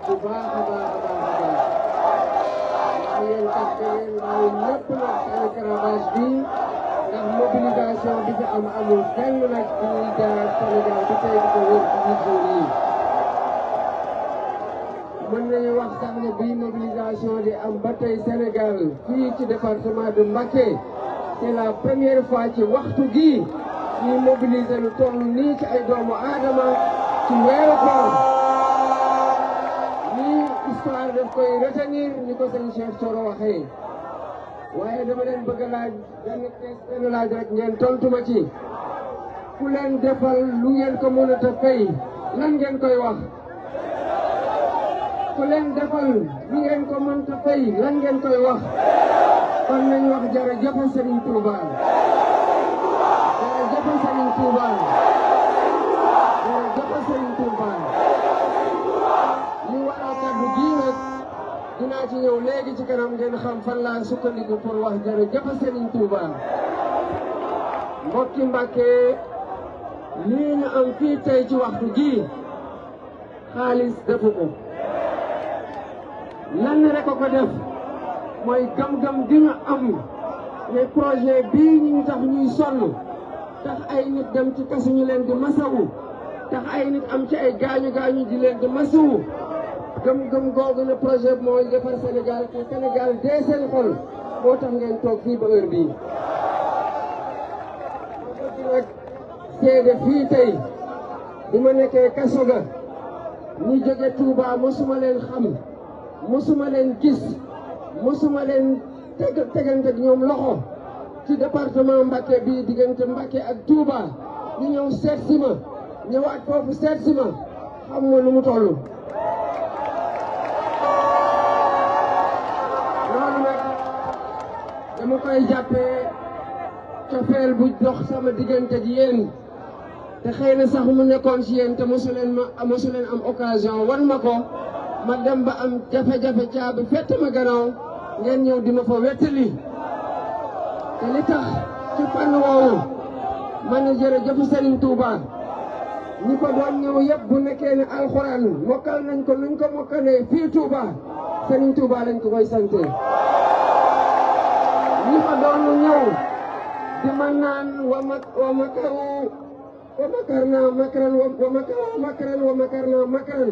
bu baax a baax a baax a baax ndax yéen kat da ngeen bàyyi lépp nag seen caravage bi ndax mobilisation bi fi amul fenn nag ci ñuy jaar Sénégal ba tey di ko wër ci biir zone yi mën nañu wax sax ne bii mobilisation di am ba tey Sénégal fii ci département de Mbacké c'est la première fois ci waxtu gi ñuy mobiliser lu toll nii ci ay doomu aadama ci weeru koor lii histoire daf koy retenir ni ko sëñ Cheikh Thioro waxee waaye dama leen bëgg a laaj benn laaj rek ngeen tontu ma ci ku leen defal lu ngeen ko mën a fay lan ngeen koy wax ku leen defal lu ngeen ko mën a fay lan ngeen koy wax kon nañu wax jërëjëf Serigne Touba jërëjëf Serigne Touba jërëjëf Serigne Touba li waral kaddu gi nag dinaa ci ñëw léegi ci kanam ngeen xam fan laa sukkandiku pour wax jërëjëf Serigne Touba mbokki Mbacké lii ñu am fii tey ci waxtu gi xaalis defu ko lan rek ko def mooy gam-gam gi ñu am ne projet bii ñu tax ñuy sonn tax ay nit dem ci kasu ñu leen di masawu tax ay nit am ci ay gaañu-gaañu di leen di masawu gëm-gëm googu ne projet bi mooy defar Sénégal te Sénégal dee seen xol moo tax ngeen toog fii ba heure bii nag seede fii tey bi ma nekkee kaso ga ñi jóge Touba mosuma leen xam mosuma leen gis mosuma leen tegante ak ñoom loxo ci département Mbacké bii diggante Mbacké ak Touba ñu ñëw seet si ma ñëwaat foofu seet si ma xam nga nu mu toll. loolu nag dama koy jàppee cofeel bu dox sama diggante ak yéen te xëy na sax mu nekkoon ci yéen te mosu leen am occasion wan ma ko ma dem ba am jafe-jafe caabi fett ma gannaaw ngeen ñëw di ma fa wettali te li tax ci fànn woowu ma ne jërëjëf Serigne Touba ñi ko doon ñëw yëpp bu nekkee ne alxuraan mokkal nañ ko nuñ ko mokkalee fii Touba Serigne Touba lañ ko koy sante ñi ko doon ñëw di ma naan wa makarna makran wa makran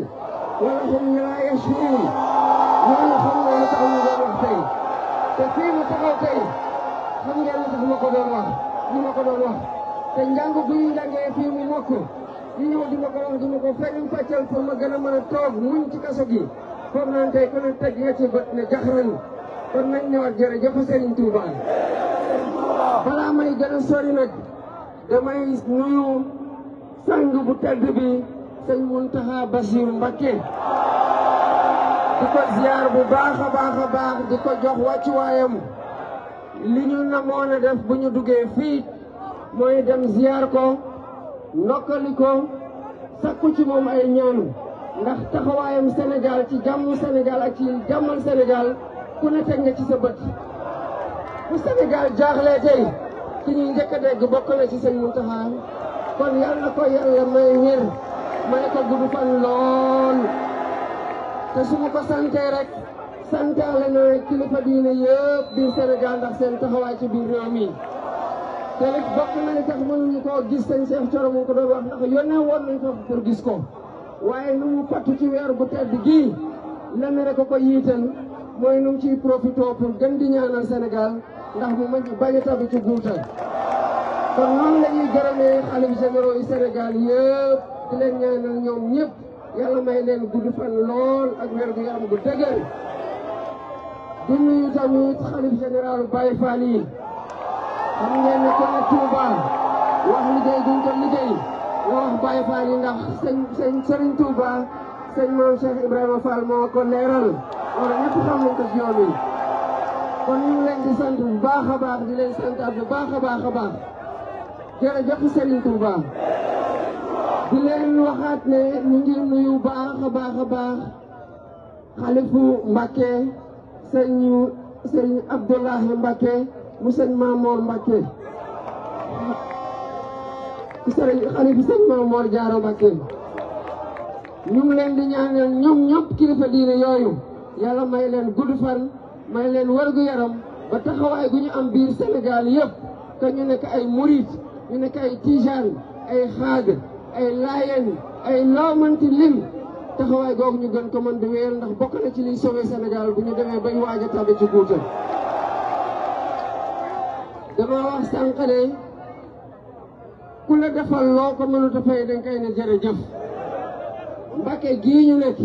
wala hum laa yash'uruun ñooñu xam nga lu tax ñu doon wax tey te fii ma taxaw tey xam ngeen lu tax ma ko doon wax li ma ko doon wax te njàng bu ñu njàngee fii mu mokk ñu ñëw di ma ko wax di ma ko feeñ fàccal pour ma gën a mën a toog muñ ci kaso gi foog naan tey ku ne teg nga ci bët ne jaxran kon nañ ñëwaat jërëjëf Serigne Touba balaa may gën a sori nag damay nuyu sang bu tedd bi sëñ Mountakha Bassirou Mbacké di ko ziar bu baax a baax di ko jox wàccuwaayam li ñu namoon a def bu ñu duggee fii mooy dem ziar ko ndokkali ko sakku ci moom ay ñaan ndax taxawaayam Sénégal ci jàmmu Sénégal ak ci jàmmal Sénégal ku ne teg nga ci sa bët bu Sénégal jaaxlee tey ci ñuy njëkk a dégg bokk na ci sëñ Mountakha kon yàlla ko yàlla may wér may ko gudd fan lool te su ma ko santee rek santaale na kilifa diine yëpp biir Sénégal ndax seen taxawaay ci biir réew mi te rek bokk na li tax mënuñu koo gis sëñ Cheikh Thioro mu ko doon wax ndax yónnee woon nañ ko pour gis ko waaye nu mu pattu ci weer bu tedd gii lenn rek ko yiital mooy nu mu ciy profité pour gën di ñaanal Sénégal ndax mu bañ a tabi ci guutal kon noonu la ñuy gërëmee xalif généraux yi Sénégal yëpp di leen ñaanal ñoom ñëpp yàlla may leen gudd fan lool ak wér gu yaram gu dëgër di nuyu tamit xalif général Baye Fall yi xam ngeen ne ko ne Touba wax liggéey duñ ko liggéey nga wax Baye Fall yi ndax sëñ Serigne Touba sëñ Mame Cheikh Ibrahima Fall moo ko leeral wala ñëpp xam nañ ko ci yoon wi kon ñu ngi leen di sant bu baax a baax di leen santaat bu baax a baax a baax jërëjëf Serigne Touba di leen waxaat ne ñu ngi nuyu baax a baax xalifu Mbacké sëñ Abdoulahi Mbacké mu sëñ Mamor Mbacké xalifu sëñ Mamor Diarra Mbacké ñu ngi leen di ñaanal ñoom ñëpp kilifa kilifa diine yooyu yàlla may leen gudd fan may leen wér-gu-yaram ba taxawaay gu ñu am biir Sénégal yëpp te ñu nekk ay murit ñu nekk ay tijaan ay xaag ay laayeen ay loomanti lim taxawaay googu ñu gën ko mën di wéyal ndax bokk na ci liy sauver Sénégal bu ñu demee bañ waaj a tabi ci guuta dama wax sànq ne ku la defal loo ko mënut a fay dañ koy ne jërëjëf Mbacké gii ñu nekk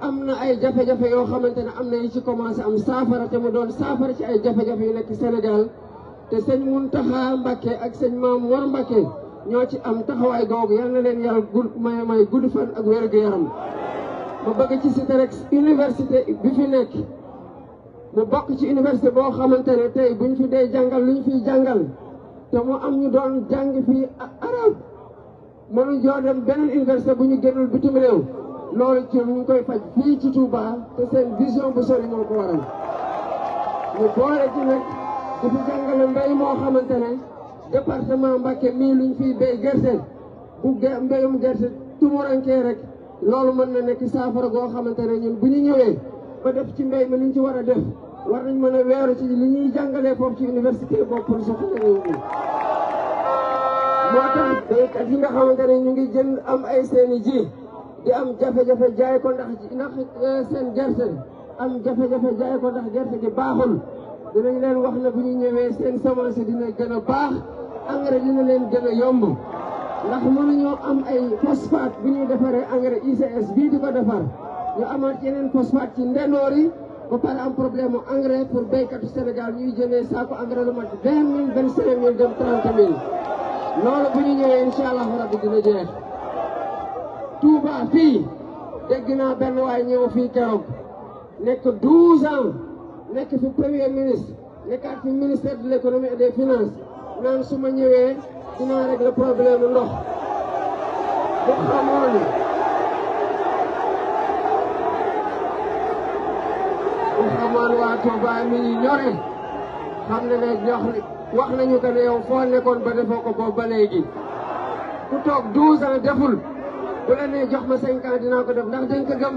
am na ay jafe-jafe yoo xamante ne am na yi ci commencé am saafara te mu doon saafara ci ay jafe-jafe yu nekk Sénégal te sëñ Mountakha Mbacké ak sëñ Mame Mor Mbacké ñoo ci am taxawaay googu yal na leen yàlla may gudd fan ak wér-gu-yaram ma bëgg ci cité rek université bi fi nekk mu bokk ci université boo xamante ne tey buñ fi dee jàngal lu ñu fiy jàngal te mu am ñu doon jàng fii arab mënu joo dem beneen université bu ñu génnul bitim réew loolu ci ñu ngi koy faj fii ci Touba te seen vision bu sori moo ko waral ñu boole ci nag di fi jàngale mbéy moo xamante ne département Mbacké mii luñ fiy béy gerte bu mbéyum gerte tumurankee rek loolu mën na nekk saafara goo xamante ne ñun bu ñu ñëwee ba def ci mbéy mi liñ ci war a def war nañ mën a weeru ci li ñuy jàngalee foofu ci université boobu pour soxla réew mi moo tax béykat yi nga xamante ne ñu ngi jënd am ay seeni ji di am jafe-jafe jaay ko ndax seen gerte am jafe-jafe jaay ko ndax gerte gi baaxul dinañ leen wax ne bu ñu ñëwee seen semence dina gën a baax engrais dina leen gën a yomb ndax mënuñoo am ay phosphate bu ñuy defaree engrais ICS bii di ko defar ñu amaat yeneen phosphate ci ndendoor yi ba pare am problème mu engrais pour béykatu Sénégal ñuy jëndee saako engrais lu mat 20 000 25 000 dem 30 000 loolu bu ñu ñëwee incha allah rabbi dina jeex. Touba fii dégg naa benn waay ñëw fii keroog nekk 12 ans nekk fi premier ministre nekkaat fi ministère de l'économie et des finances naan su ma ñëwee dinaa régler problème ndox bu xamoon waa Touba mi ñu ñore xam ne ne wax nañu ko ne yow foo nekkoon ba defoo ko boobu ba léegi ku toog 12 ans deful bu la nee jox ma 5 ans dinaa ko def ndax dañ ko gëm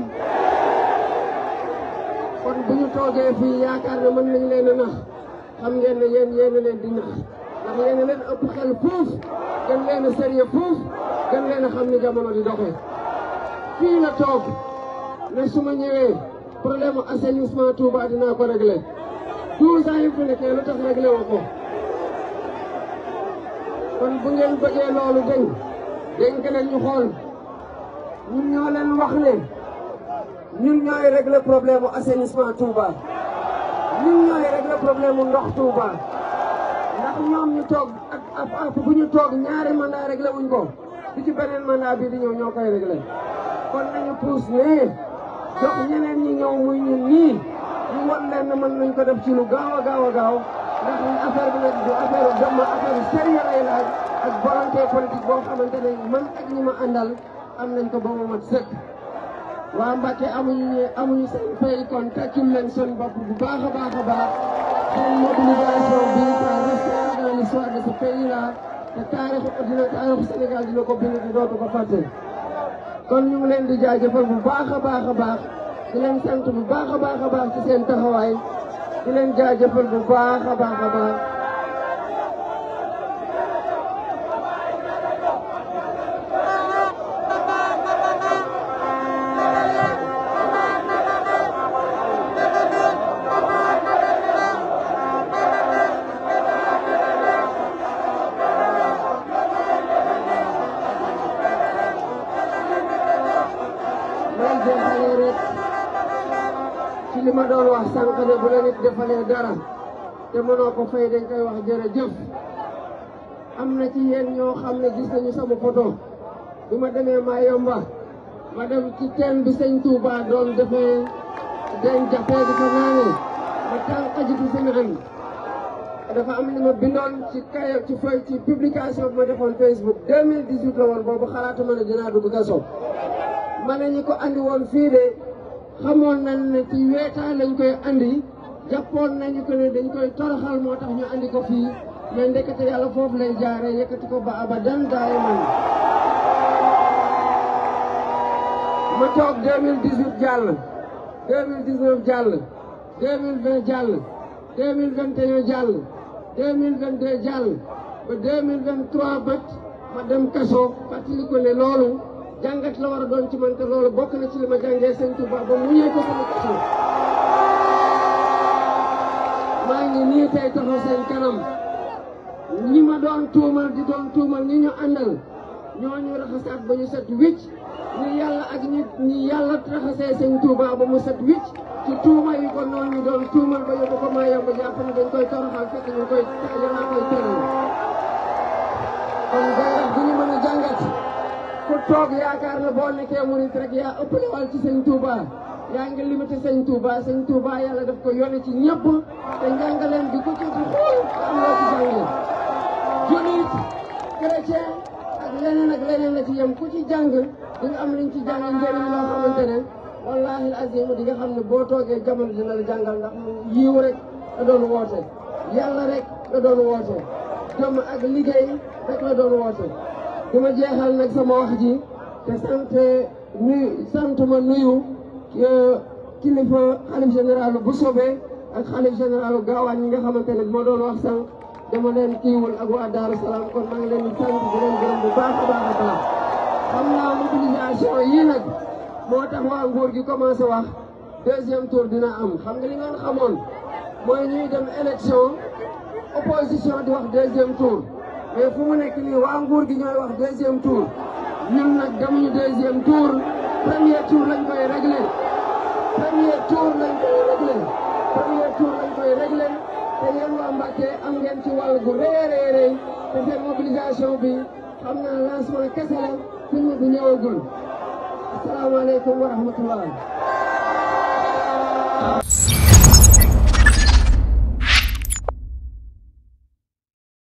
kon bu ñu toogee fii yaakaar ne mën nañ leen a nax xam ngeen ne yéen leen di nax ndax yéen leen ëpp xel fuuf gën leen a sérieux fuuf gën leen a xam ni jamono di doxee fii la toog ne su ma ñëwee problème assainissement Touba dinaa ko réglé 12 ans yi fi nekkee lu tax réglé woo ko kon bu ngeen bëggee loolu dénk leen ñu xool ñun ñoo leen wax ne ñun ñooy régler problème mu assainissement Touba ñun ñooy régler problème mu ndox Touba ndax ñoom ñu toog ak bu ñu toog ñaari mandat réglé wuñ ko di ci beneen mandat bi di ñëw ñoo koy réglé kon nañu puus ne jox ñeneen ñi ñëw muy ñun ñii ñu wan leen ne mën nañ ko def ci lu gaaw a gaaw ndax affaire bi nag du affaire dama affaire sérieux lay laaj ak volonté politique boo xamante ne man ak ñi ma àndal am nañ ko ba mu mat sëkk. waa Mbacké amuñu seen fay kon tàccul leen seen bopp bu baax a baax seen mobilisation bi ça restera dans l'histoire de ce pays là te taarixu Sénégal dina ko bind di dootu ko fàtte. kon ñu ngi leen di jaajëfal bu baax a baax di leen sant bu baax a baax ci seen taxawaay di leen jaajëfal bu baax a baax. ci li ma doon wax sànq ne bu la nit defalee dara te mënoo ko fay dañ koy wax jërëjëf am na ci yéen ñoo xam ne gis nañu sama photo bi ma demee Mayumba ma dem ci teen bi sëñ Touba doon defee den jafee di ko naanee ma tànq ji ci seen an dafa am li ma bindoon ci kayo ci feuille ci publication bi ma defoon Facebook 2018 la woon boobu xalaatuma ne dinaa dugg kaso ma ne ñi ko andi woon fii de xamoon nañ ne ci weetaa lañ koy andi jàppoon nañu ko ne dañ koy toroxal moo tax ñu andi ko fii mais ndekete yàlla foofu lay jaare yëkkati ko ba abadan daayiman ma toog 2018 jàll 2019 jàll 2020 jàll 2021 jàll 2022 jàll ba 2023 bat ma dem kaso fàttali ko ne loolu jàngat la war a doon ci man te loolu bokk na ci li ma jàngee Sëñ Touba ba mu ñëw ko sama kaso maa ngi nii tey taxaw seen kanam ñi ma doon tuumal di doon tuumal ñi ñu àndal ñooñu raxasaat ba ñu set wicc ñi yàlla ak ñi yàlla raxasee Sëñ Touba ba mu set wicc ci tuuma yi ko noonu ñu doon tuumal ba yóbbu ko maa yomb jàpp ne dañ koy toroxal fekk ñu koy yàlla koy teral kon jàngat bi ñu mën a jàngat ku toog yaakaar na boo nekkee murit rek yaa ëppale wal ci Sëñ Touba yaa ngi limité Sëñ Touba yàlla daf ko yónnee ci ñëpp te njàngaleen bi ku ci xool am loo ci jàngee julit chrétien ak leneen la ci yem ku ci jàng di nga am liñ ci jàng njëriñ loo xamante ne wallahi azim di nga xam ne boo toogee jamono dina la jàngal ndax yiw rek la doon woote yàlla rek la doon woote jom ak liggéey rek la doon woote du ma jeexal nag sama wax ji te sant ma nuyu kilifa xalif généralu bu sobee ak xalif généralu gaawaan ñi nga xamante ne moo doon wax sànq dama leen kiiwul ak waa Daaru Salaam kon maa ngi leen di sant di leen gërëm bu baax a baax a baax xam naa mobilisation yii nag moo tax waa nguur gi commencé wax deuxième tour dina am xam nga li ngeen xamoon mooy ñuy dem élection opposition di wax deuxième tour mais fu mu nekk nii waa nguur gi ñooy wax deuxième tour ñun nag demuñu deuxième tour premier tour lañ koy réglé premier tour lañ koy réglé te yéen waa Mbacké am ngeen ci wàll gu réeréeréy te seen mobilisation bi xam naa lancement kese la film bi ñëwagul asalaamaaleykum wa rahmatullah